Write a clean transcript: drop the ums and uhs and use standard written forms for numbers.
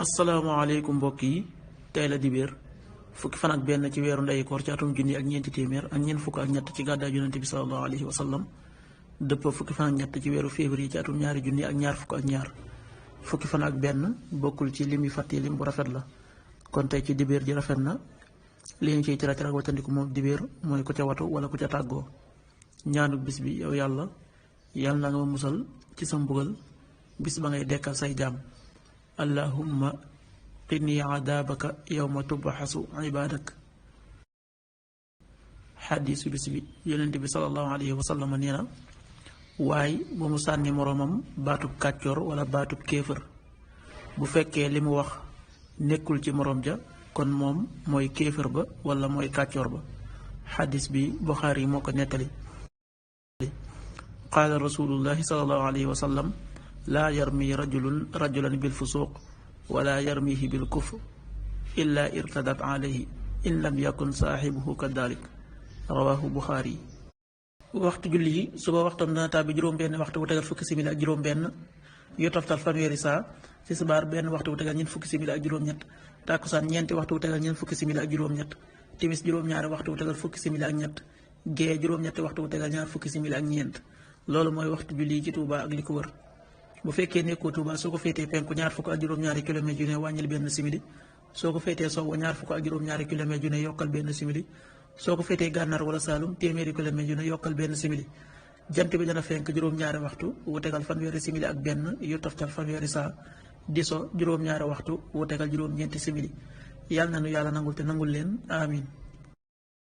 asalaamaaleykum mbokk yi tey la dibéer fukki fan ak benn ci weeru ndeyu koor ci atum junni ak ñeenti téeméer ak ñeent fukk ak ñett ci gàddaay yonente bi sallallahu alayhi wa sallam dëpp fukki fan ak ñett ci weeru février ci atum ñaari junni ak ñaar fukk ak ñaar fukki fan ak benn bokkul ci lim yi fàtte lim bu rafet la kon tey ci dibéer ji rafet na li ñu ciy tere ak wattandiku moom dibéer mooy ku ca watu wala ku ca tàggoo ñaanu bis bi yow yàlla na nga ma musal ci sa mbugal bis ba ngay dekkal say jaam allahumma qini adaabaka yawma tubxasu ibaadak. xadiisu bis bi yonent bi sallallahu alayhi wa sallam nee na waaye bu mu sànni moroomam baatub kàccoor wala baatub kéefër bu fekkee li mu wax nekkul ci moroom ja kon moom mooy kéefër ba wala mooy kàccoor ba. xadiis bi Buxaari moo ko nettali. qaala rasulullahi sallallahu alayhi wa sallam laa yarmi rajulan bil fusuuq wala yarmihi bil kufr illa irtadat alayhi in lam yakun saaxibuhu kadalik rawahu Buxaari. waxtu julli yi suba waxtam dana tàbbi juróom-benn waxtu wu tegal fukki simili ak juróom-benn yu toftal fanweeri saa. tisbaar benn waxtu wu tegal ñeent fukki simili ak juróom-ñett. tàkkusaan ñeenti waxtu wu tegal ñeent fukki simili ak juróom-ñett. timis juróom-ñaari waxtu wu tegal fukki simili ak ñett. gee juróom-ñetti waxtu wu tegal ñaar fukki simili ak ñeent. loolu mooy waxtu julli yi ci Tuuba ak li ko wër. bu fekkee nekkoo Tuuba soo ko féetee penku ñaar fukk ak juróom-ñaari kilomètre yu ne wàññil benn simili. soo ko féetee sowwu ñaar fukk ak juróom-ñaari kilomètre yu ne yokkal benn simili. soo ko féetee gànnaar wala Saalum téeméeri kilomètre yu ne yokkal benn simili. jant bi dana fenk juróom-ñaari waxtu wu tegal fanweeri simili ak benn yu toftal fanweeri saa. di so juróom-ñaari waxtu wu tegal juróom-ñeenti simili. yàlla na nu yàlla nangul te nangul leen amin